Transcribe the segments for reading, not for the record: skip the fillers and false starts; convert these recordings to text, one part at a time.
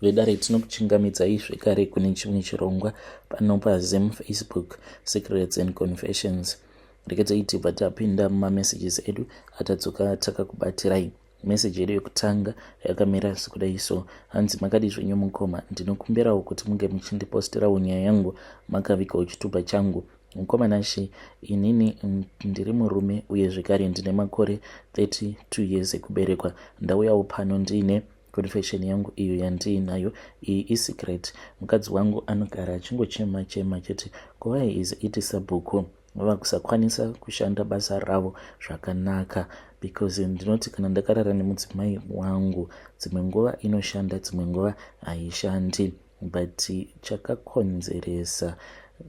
Vedare, tinokuchingamidzai zvekare kune chimwe chirongwa pano paZim Facebook Secrets and Confessions. Rekedzai tibva tapinda mumamessages edu atadzoka takakubatirai. Meseji yedu yekutanga yakamira sekudai so, hanzi, "Makadi zvenyu mukoma? Ndinokumbirawo kuti munge muchindiposterawo nyaya yangu makavigawo chitupa changu. Mukoma Nashe, inini ndiri murume uye zvekare ndine makore 32 years ekuberekwa. Ndauyawo pano ndiine confession yangu iyo yandiinayo iyi isecret. Mukadzi wangu anogara achingochema chema chete. Why is it sabhuku vava kusakwanisa kushanda basa ravo zvakanaka? Because ndinoti kana ndakarara nemudzimai wangu, dzimwe nguva inoshanda, dzimwe nguva haishandi. But chakakonzeresa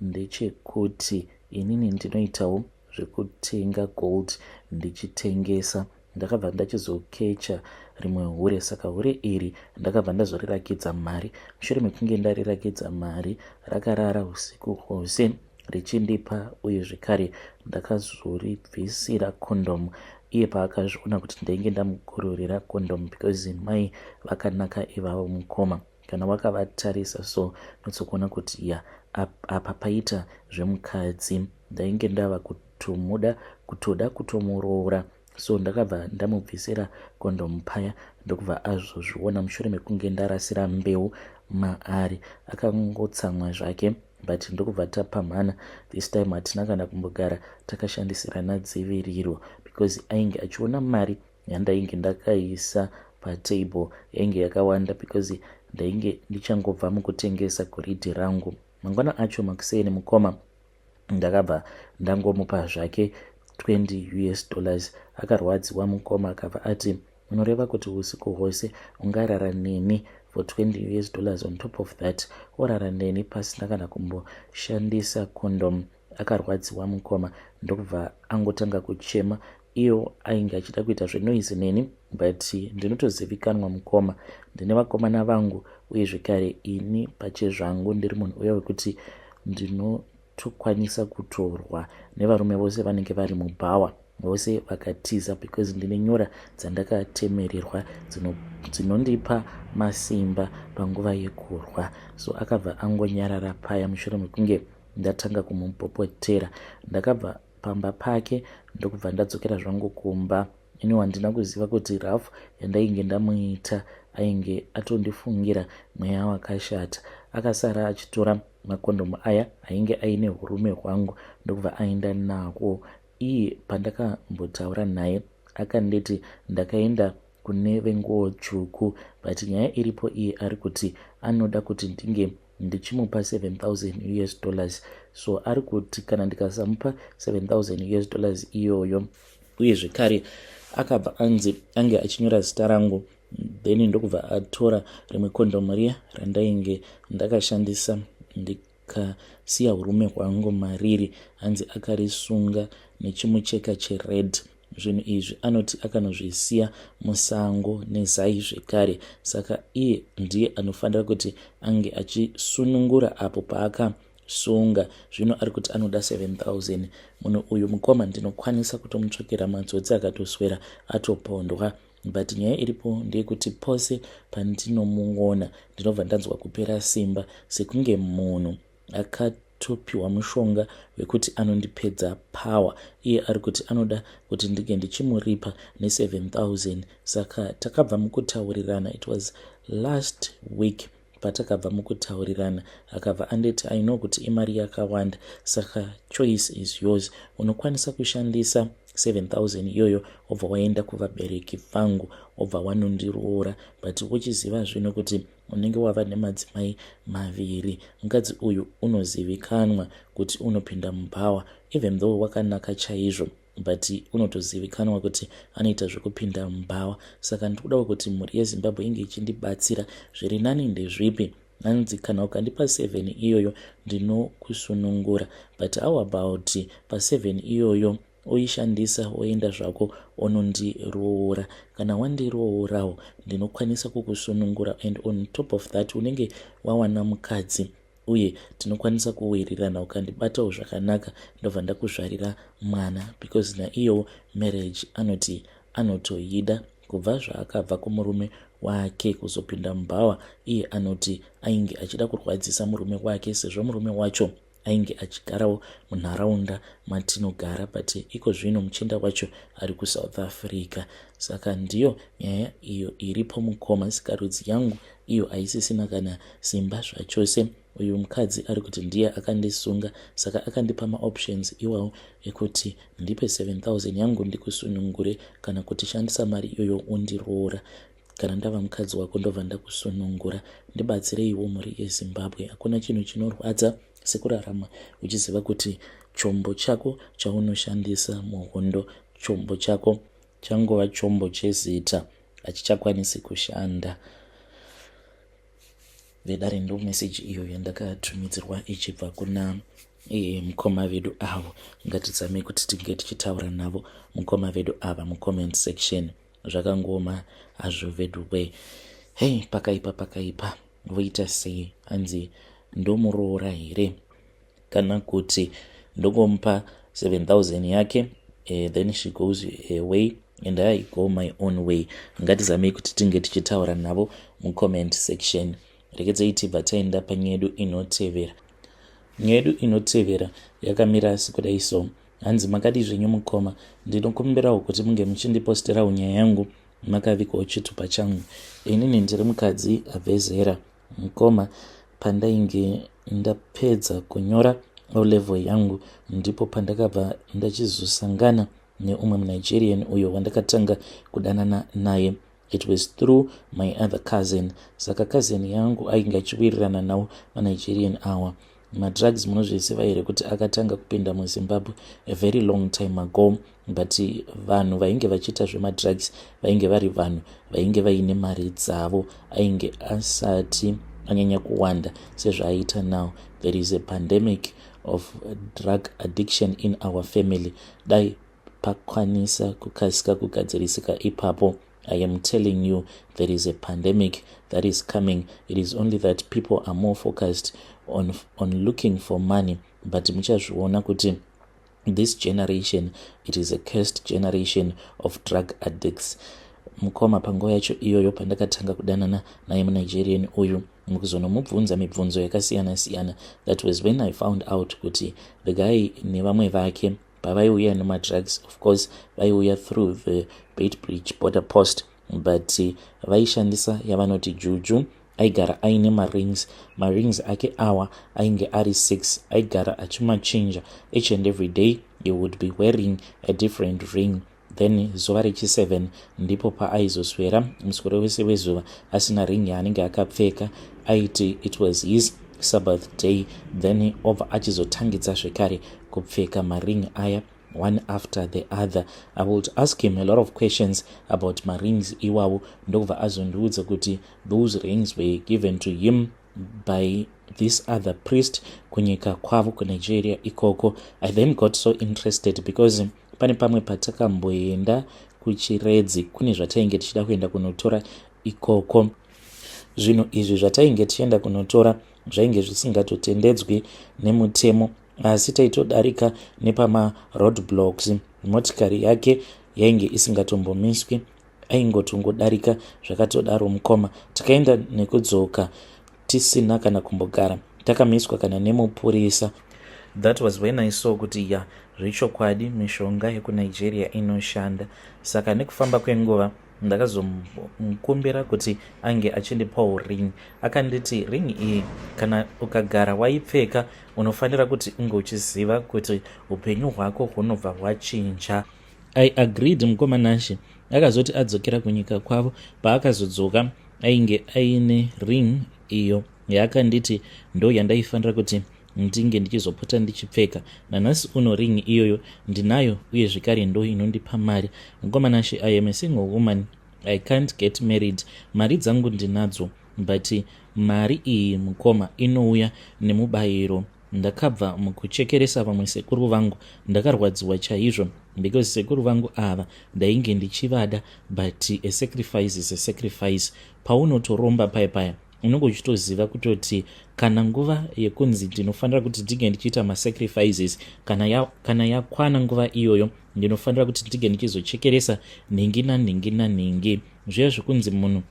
ndechekuti inini ndinoitawo zvekutenga gold ndichitengesa. Ndakabva ndachizokecha rimwe hure, saka hure iri ndakabva ndazorirakidza mari. Mushure mekunge ndarirakidza mari, rakarara usiku hwose richindipa, uye zvekare ndakazoribvisira kondomu. Iye paakazviona kuti ndainge ndamukururira kondomu, because mai vakanaka ivavo mukoma, kana wakavatarisa so notsokuona kuti ya, apa paita zvemukadzi. Ndainge ndava kutomuda, kutoda kutomuroora, so ndakabva ndamubvisira kondomu paya, ndokubva azozviona mushure mekunge ndarasira mbeu maari. Akangotsamwa zvake, but ndokubva tapamhana. This time hatina kana kumbogara takashandisirana dziviriro, because ainge achiona mari yandainge ndakaisa patable yainge yakawanda, because ndainge ndichangobva mukutengesa goridhe rangu. Mangwana acho makuseni mukoma, ndakabva ndangomupa zvake 20 US dollars. Akarwadziwa mukoma, akabva ati, 'Unoreva kuti usiku hwose ungarara neni for 20 US dollars? On top of that, worara neni pasina kana kumboshandisa condom?' Akarwadziwa mukoma, ndokubva angotanga kuchema. Iyo ainge achida kuita zvenoise neni, but ndinotozivikanwa mukoma, ndine vakomana vangu, uye zvekare ini pachezvangu ndiri munhu uya wekuti ndinotokwanisa kutorwa nevarume vose vanenge vari mubhawa, vose vakatiza, because ndine nyora dzandakatemererwa dzinondipa masimba panguva yekurwa. So akabva angonyarara paya mushure mekunge ndatanga kumupopotera. Ndakabva pamba pake, ndokubva ndadzokera zvangu kumba. Ini handina kuziva kuti rafu yandainge ndamuita ainge atondifungira mweya wakashata. Akasara achitora makondomu aya ainge aine urume hwangu, ndokubva aenda nawo iye. Pandakambotaura naye, akanditi ndakaenda kune venguo tsvuku, but nyaya iripo, iye ari kuti anoda kuti ndinge ndichimupa 7000 US dollars. So ari kuti kana ndikasamupa 7000 US dollars iyoyo, uye zvekare akabva anzi ange achinyora zita rangu, then ndokubva atora rimwe kondomu riya randainge ndakashandisa ndikasiya urume hwangu mariri. Hanzi akarisunga nechimucheka chered. Zvinhu izvi anoti akanozvisiya musango nezai zvekare, saka iye ndiye anofanira kuti ange achisunungura apo paakasunga. Zvino ari kuti anoda 7000. Munhu uyu mukoma, ndinokwanisa kutomutsvakira matsotsi akatoswera atopondwa, but nyaya iripo ndeyekuti pose pandinomuona ndinobva ndanzwa kupera simba, sekunge munhu akatopiwa mushonga wekuti anondipedza power. Iye ari kuti anoda kuti ndinge ndichimuripa ne7000. Saka takabva mukutaurirana, it was last week patakabva mukutaurirana. Akabva anditi, 'I know kuti imari yakawanda, saka choice is yours. Unokwanisa kushandisa 7000 iyoyo, wobva waenda kuvabereki vangu, wobva wanondiroora, but uchiziva zvino kuti unenge wava nemadzimai maviri. Mukadzi uyu unozivikanwa kuti unopinda mubhawa, even though wakanaka chaizvo, but unotozivikanwa kuti anoita zvekupinda mubhawa. Saka ndikudawo kuti mhuri yeZimbabwe inge ichindibatsira. Zviri nani ndezvipi?' Hanzi, 'Kana ukandipa 7 iyoyo, ndinokusunungura, but how about pa7 iyoyo oishandisa, woenda zvako onondiroora? Kana wandiroorawo, ndinokwanisa kukusunungura, and on top of that unenge wawana mukadzi, uye tinokwanisa kuwirirana. Ukandibatawo zvakanaka, ndobva ndakuzvarira mwana,' because naiyowo marriage anoti anotoida kubva zvaakabva kumurume." wake kuzopinda mubhawa. Iye anoti ainge achida kurwadzisa murume wake sezvo murume wacho ainge achigarawo munharaunda matinogara, but iko zvino muchinda wacho ari kuSouth Africa. Saka ndiyo nyaya iyo iripo mukoma. Sikarudzi yangu iyo haisisina kana simba zvachose. Uyu mukadzi ari kuti ndiye akandisunga, saka akandipa maoptions iwawo ekuti ndipe 7000 yangu ndikusunungure, kana kuti shandisa mari iyoyo undiroora. Kana ndava mukadzi wako ndobva ndakusunungura. Ndibatsireiwo mhuri yeZimbabwe, hakuna chinhu chinorwadza sekurarama uchiziva kuti chombo chako chaunoshandisa muhondo, chombo chako changova chombo chezita, hachichakwanisi kushanda. Vedare, ndo meseji iyo yandakatumidzirwa ichibva kuna mukoma vedu avo. Ngatizamei kuti tinge tichitaura navo mukoma vedu ava mucomment section. Zvakangoma hazvo vedu we. Hei, pakaipa, pakaipa. Voita sei? Hanzi ndomuroora here kana kuti ndongomupa 7000 yake, then she goes away and I go my own way? Ngatizamei kuti tinge tichitaura navo mucomment section. Rekedzei tibva taenda panyaya yedu inotevera. Nyaya yedu inotevera yakamira sekudai so. Hanzi, "Makadi zvenyu mukoma? Ndinokumbirawo kuti munge muchindiposterawo nyaya yangu makavikawo chitupa changu. Inini ndiri mukadzi abve zera, mukoma. Pandainge ndapedza kunyora O'Level yangu, ndipo pandakabva ndachizosangana neumwe muNigerian uyo wandakatanga kudanana naye. It was through my other cousin. Saka cousin yangu ainge achiwirirana nawo maNigerian awa. Madrugs munozviziva here kuti akatanga kupinda muZimbabwe a very long time ago, but vanhu vainge vachiita zvemadrugs vainge vari vanhu vainge vaine mari dzavo, ainge asati anyanya kuwanda sezvaaita now. There is a pandemic of drug addiction in our family. Dai pakwanisa kukasika kugadzirisika ipapo. I am telling you, there is a pandemic that is coming. It is only that people are more focused on looking for money, but muchazviona kuti this generation, it is a cursed generation of drug addicts. Mukoma, panguva yacho iyoyo pandakatanga kudanana naye muNigerian uyu, mukuzonomubvunza mibvunzo yakasiyana-siyana, that was when I found out kuti the guy nevamwe vake pavaiuya nemadrugs, of course vaiuya through the Beitbridge border post, but vaishandisa yavanoti juju. Aigara aine marings. Marings ake awa ainge ari 6. Aigara achimachinja each and every day. He would be wearing a different ring. Then zuva rechi7 ndipo paaizoswera muswero wese wezuva asina ring yaanenge akapfeka. Aiti it was his Sabbath day. Then obva achizotangidza zvekare kupfeka maring aya one after the other. I would ask him a lot of questions about marings iwawo, ndokubva azondiudza kuti those rings were given to him by this other priest kunyika kwavo kuNigeria ikoko. I then got so interested because pane pamwe patakamboenda kuChiredzi, kune zvatainge tichida kuenda kunotora ikoko. Zvinhu izvi zvatainge tichienda kunotora zvainge zvisingatotendedzwi nemutemo, asi taitodarika nepamaroad blocks, motikari yake yainge isingatombomiswi, aingotongodarika zvakatodaro. Mukoma, takaenda nekudzoka tisina kana kumbogara takamiswa kana nemupurisa. That was when I saw kuti ya, zvechokwadi mishonga yekuNigeria inoshanda. Saka nekufamba kwenguva ndakazomukumbira kuti ange achindipawo ring. Akanditi ring iyi kana ukagara waipfeka, unofanira kuti unge uchiziva kuti upenyu hwako hunobva hwachinja. I agreed, mukoma Nashe. Akazoti adzokera kunyika kwavo, paakazodzoka ainge aine ring iyo yaakanditi ndo yandaifanira kuti ndinge ndichizopota ndichipfeka. Nanhasi uno ring iyoyo ndinayo, uye zvekare ndo inondipa mari. Mukoma Nashe, I am a single woman. I can't get married. Mari dzangu ndinadzo, but mari iyi, mukoma, inouya nemubayiro. Ndakabva mukuchekeresa vamwe sekuru vangu. Ndakarwadziwa chaizvo because sekuru vangu ava ndainge ndichivada, but a sacrifice is a sacrifice. Paunotoromba paya paya, unenge uchitoziva kutoti kana nguva yekunzi ndinofanira kuti ndinge ndichiita masacrifices, kana yakwana nguva iyoyo, ndinofanira kuti ndinge ndichizochekeresa nhingi nanhingi nanhingi. Zviya zvekunzi munhu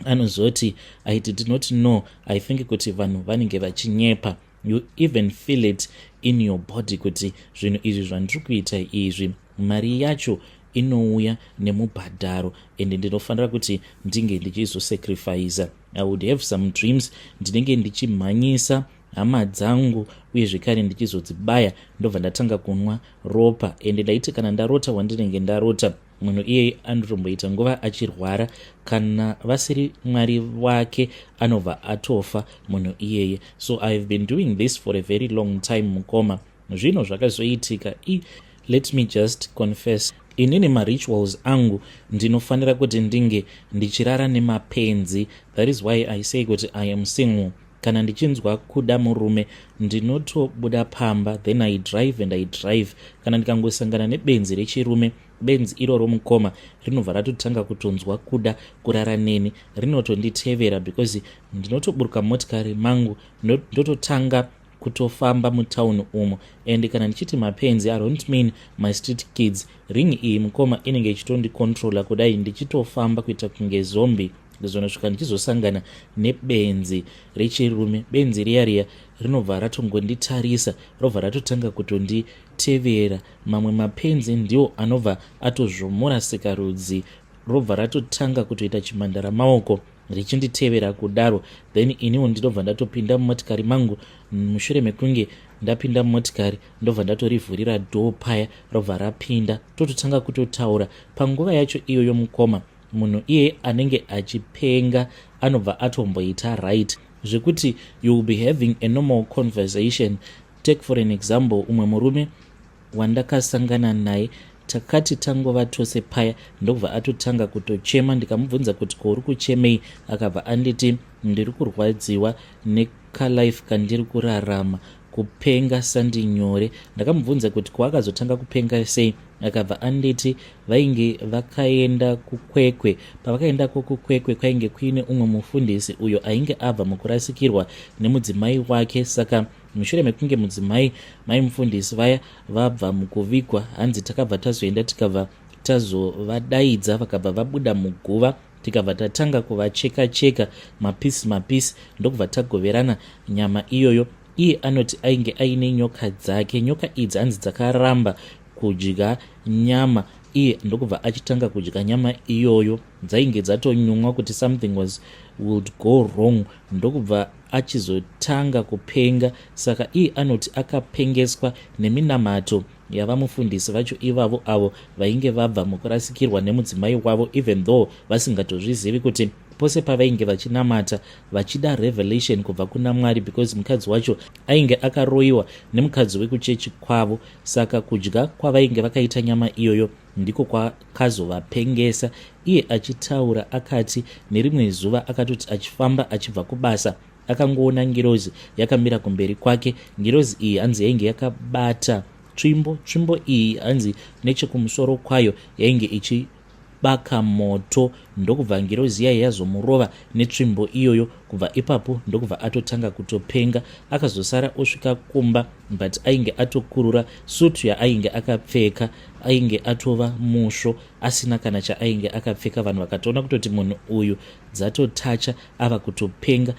Anozoti, "I did not know. I think kuti vanhu vanenge vachinyepa. You even feel it in your body kuti zvinhu izvi zvandiri kuita izvi, mari yacho inouya nemubhadharo ende ndinofanira kuti ndinge ndichizosacrifica. I would have some dreams ndinenge ndichimhanyisa hama dzangu uye zvekare ndichizodzibaya, ndobva ndatanga kunwa ropa. Ende ndaiti kana ndarota wandinenge ndarota, munhu iyeye anotomboita nguva achirwara. Kana vasiri Mwari wake, anobva atofa munhu iyeye. So I have been doing this for a very long time, mukoma. Zvino zvakazoitika i let me just confess, inini marituals angu ndinofanira kuti ndinge ndichirara nemapenzi. That is why I say kuti I am single. Kana ndichinzwa kuda murume, ndinotobuda pamba, then I drive and I drive. Kana ndikangosangana nebenzi rechirume, benzi iroro, mukoma, rinobva ratotanga kutonzwa kuda kurara neni. Rinotonditevera because ndinotoburuka motikari mangu, ndototanga kutofamba mutauni umo. And kana ndichiti mapenzi, I don't mean my street kids. Ring iyi, mukoma, inenge ichitondicontrola kudai, ndichitofamba kuita kunge zombie. Ndizonosvika ndichizosangana nebenzi rechirume. Benzi riya riya rinobva ratongonditarisa, robva ratotanga kutonditevera. Mamwe mapenzi ndiwo anobva atozvomora sikarudzi, robva ratotanga kutoita chimhandara maoko richinditevera kudaro. Then iniwo ndinobva ndatopinda mumotikari mangu. Mushure mekunge ndapinda mumotikari, ndobva ndatorivhurira door paya, robva rapinda, tototanga kutotaura. Panguva yacho iyoyo, mukoma, munhu iye anenge achipenga anobva atomboita right, zvekuti you will be having a normal conversation. Take for an example, umwe murume wandakasangana naye, takati tangova tose paya, ndokubva atotanga kutochema. Ndikamubvunza kuti, "Ko uri kuchemei?" Akabva anditi, "Ndiri kurwadziwa nekalife kandiri kurarama, kupenga sandinyore." Ndakamubvunza kuti kwaakazotanga kupenga sei. Akabva anditi vainge vakaenda kuKwekwe. Pavakaendako kuKwekwe, kwainge kuine umwe mufundisi uyo ainge abva mukurasikirwa nemudzimai wake. Saka mushure mekunge mudzimai mai mufundisi vaya vabva mukuvigwa, hanzi takabva tazoenda, tikabva tazovadaidza, vakabva vabuda muguva, tikabva tatanga kuvacheka cheka mapisi mapisi, ndokubva tagoverana nyama iyoyo. Iye anoti ainge aine nyoka dzake. Nyoka idzi, hanzi, dzakaramba kudya nyama. Iye ndokubva achitanga kudya nyama iyoyo. Dzainge dzatonyumwa kuti something was would go wrong, ndokubva achizotanga kupenga. Saka iye anoti akapengeswa neminamato yavamufundisi vacho ivavo, avo vainge vabva mukurasikirwa nemudzimai wavo, even though vasingatozvizivi kuti pose pavainge vachinamata vachida revelation kubva kuna Mwari, because mukadzi wacho ainge akaroyiwa nemukadzi wekuchechi kwavo. Saka kudya kwavainge vakaita nyama iyoyo ndiko kwakazovapengesa. Iye achitaura akati nerimwe zuva akatoti achifamba achibva kubasa, akangoona ngirozi yakamira kumberi kwake. Ngirozi iyi, hanzi, yainge yakabata tsvimbo. Tsvimbo iyi, hanzi, nechekumusoro kwayo yainge ichibaka moto. Ndokubva ngirozi yayo yazomurova netsvimbo iyoyo. Kubva ipapo ndokubva atotanga kutopenga. Akazosara osvika kumba, but ainge atokurura sutu yaainge akapfeka, ainge atova musvo, asina kana chaainge akapfeka. Vanhu vakatoona kutoti munhu uyu dzatotacha, ava kutopenga.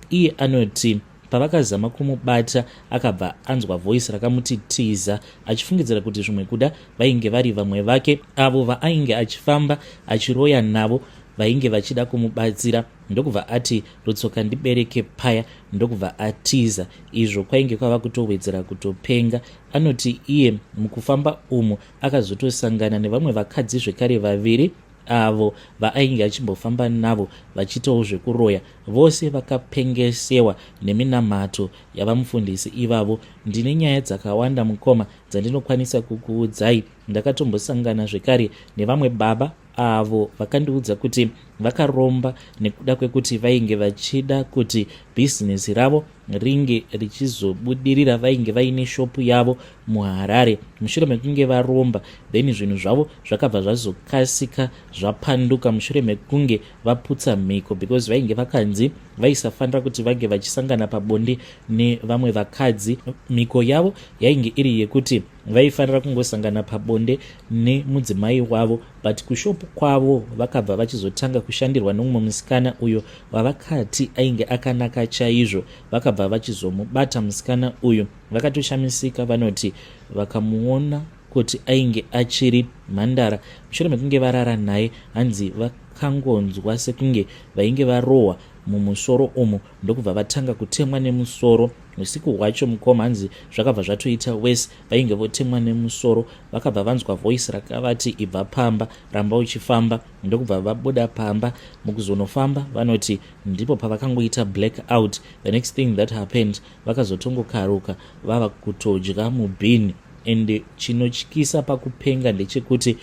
Iye anoti pavakazama kumubata, akabva anzwa voice rakamuti, "Tiza," achifungidzira kuti zvimwe kuda vainge vari vamwe vake avo vaainge achifamba achiroya navo, vainge vachida kumubatsira. Ndokubva ati, "Rutsoka ndibereke paya," ndokubva atiza. Izvo kwainge kwava kutowedzera kutopenga. Anoti iye mukufamba umu akazotosangana nevamwe vakadzi zvekare vaviri, avo vaainge achimbofamba navo vachiitawo zvekuroya. Vose vakapengesewa neminamato yavamufundisi ivavo. Ndine nyaya dzakawanda, mukoma, dzandinokwanisa kukuudzai. Ndakatombosangana zvekare nevamwe baba avo vakandiudza kuti vakaromba nekuda kwekuti vainge vachida kuti bhizinesi ravo ringe richizobudirira. Vainge vaine shopu yavo muHarare. Mushure mekunge varomba, then zvinhu zvavo zvakabva zvazokasika zvapanduka mushure mekunge vaputsa mhiko, because vainge vakanzi vaisafanira kuti vange vachisangana pabonde nevamwe vakadzi. Mhiko yavo yainge iri yekuti Vaifanira kungosangana pabonde nemudzimai wavo, but kushopu kwavo vakabva vachizotanga kushandirwa nomumwe musikana uyo wavakati ainge akanaka chaizvo. Vakabva vachizomubata musikana uyu, vakatoshamisika, vanoti vakamuona kuti ainge achiri mhandara. Mushure mekunge varara naye, hanzi vakangonzwa sekunge vainge varohwa mumusoro umu, ndokubva vatanga kutemwa nemusoro usiku hwacho, mukoma. Hanzi zvakabva zvatoita wese, vainge votemwa nemusoro. Vakabva vanzwa voice rakavati, "Ibva pamba, ramba uchifamba." Ndokubva vabuda pamba. Mukuzonofamba, vanoti ndipo pavakangoita black out. The next thing that happened, vakazotongokaruka vava kutodya mubhini. And chinotyisa pakupenga ndechekuti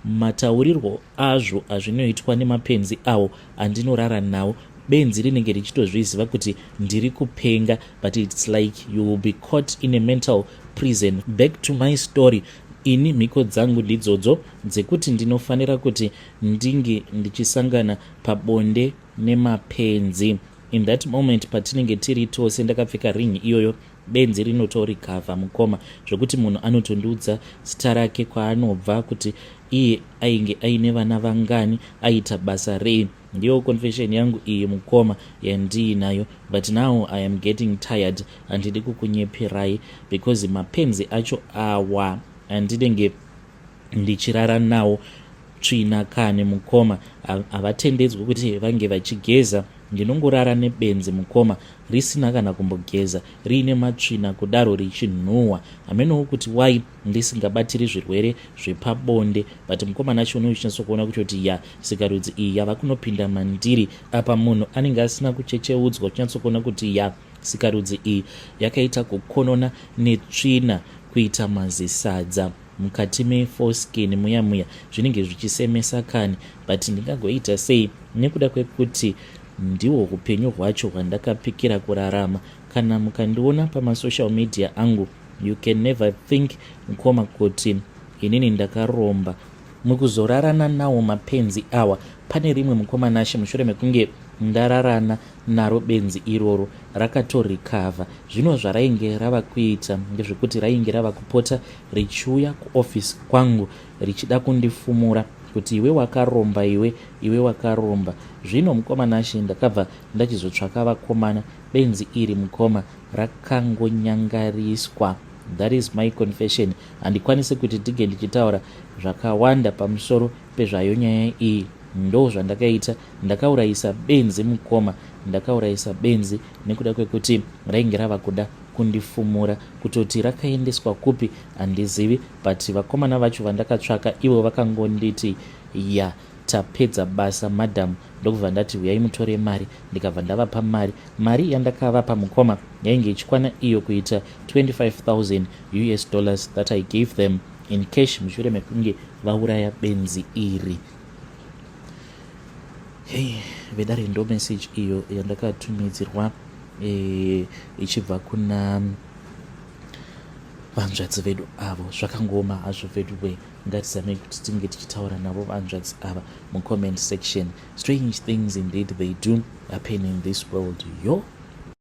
mataurirwo azvo azvinoitwa nemapenzi awo andinorara nawo, benzi rinenge richitozviziva kuti ndiri kupenga, but it's like you will be caught in a mental prison. Back to my story. Ini mhiko dzangu ndidzodzo dzekuti ndinofanira kuti ndinge ndichisangana pabonde nemapenzi. In that moment patinenge tiri tose, ndakapfeka ring iyoyo, benzi rinotorikavha, mukoma, zvokuti munhu anotondiudza zita rake, kwaanobva, kuti iye ainge aine vana vangani, aita basa rei. Ndiyo confession yangu iyi, mukoma, yandiinayo. But now I am getting tired. Handidi kukunyeperai because mapenzi acho awa handinenge ndichirara nawo, tsvina kane, mukoma. Havatendedzwi kuti vange vachigeza. Ndinongorara nebenzi, mukoma, risina kana kumbogeza, riine matsvina kudaro, richinhuhwa. Hamenowo kuti wai ndisingabatiri zvirwere zvepabonde, but mukoma nacho unochinatsokuona kutoti ya, sikarudzi iyi yava kunopinda mandiri. Apa munhu anenge asina kuchecheudzwa, uchinyatsokuona kuti ya, sikarudzi iyi yakaita kukonona netsvina, kuita mazisadza mukati meforeskin muya muya. Zvinenge zvichisemesa kani, but ndingagoita sei nekuda kwekuti ndihwo upenyu hwacho hwandakapikira kurarama? Kana mukandiona pamasocial media angu, you can never think, mukoma, kuti inini ndakaromba mukuzorarana nawo mapenzi awa. Pane rimwe, mukoma Nashe, mushure mekunge ndararana naro benzi iroro, rakatorikavha. Zvino zvarainge rava kuita ndezvekuti rainge rava kupota richiuya kuofisi kwangu richida kundifumura kuti, "Iwe wakaromba, iwe, iwe wakaromba." Zvino, mukoma Nashe, ndakabva ndachizotsvaka vakomana. Benzi iri, mukoma, rakangonyangariswa. That is my confession. Handikwanisi kuti tige ndichitaura zvakawanda pamusoro pezvayo nyaya iyi. Ndo zvandakaita, ndakaurayisa benzi, mukoma. Ndakaurayisa benzi nekuda kwekuti rainge rava kuda kundifumura. Kutoti rakaendeswa kupi handizivi, but vakomana vacho vandakatsvaka ivo vakangonditi, "Ya, tapedza basa, madam." Ndokubva ndati, "Uyai mutore mari." Ndikabva ndavapa mari. Mari yandakavapa, mukoma, yainge ichikwana iyo kuita 25,000 US dollars that I gave them in cash mushure mekunge vauraya benzi iri. Hei, vedare, ndo message iyo yandakatumidzirwa ichibva kuna vanzvadzi vedu avo. Zvakangoma hazvo vedu we. Ngatizamei kuti tinge tichitaura navo vanzvadzi ava mucomment section. Strange things indeed, they do happen in this world, yo.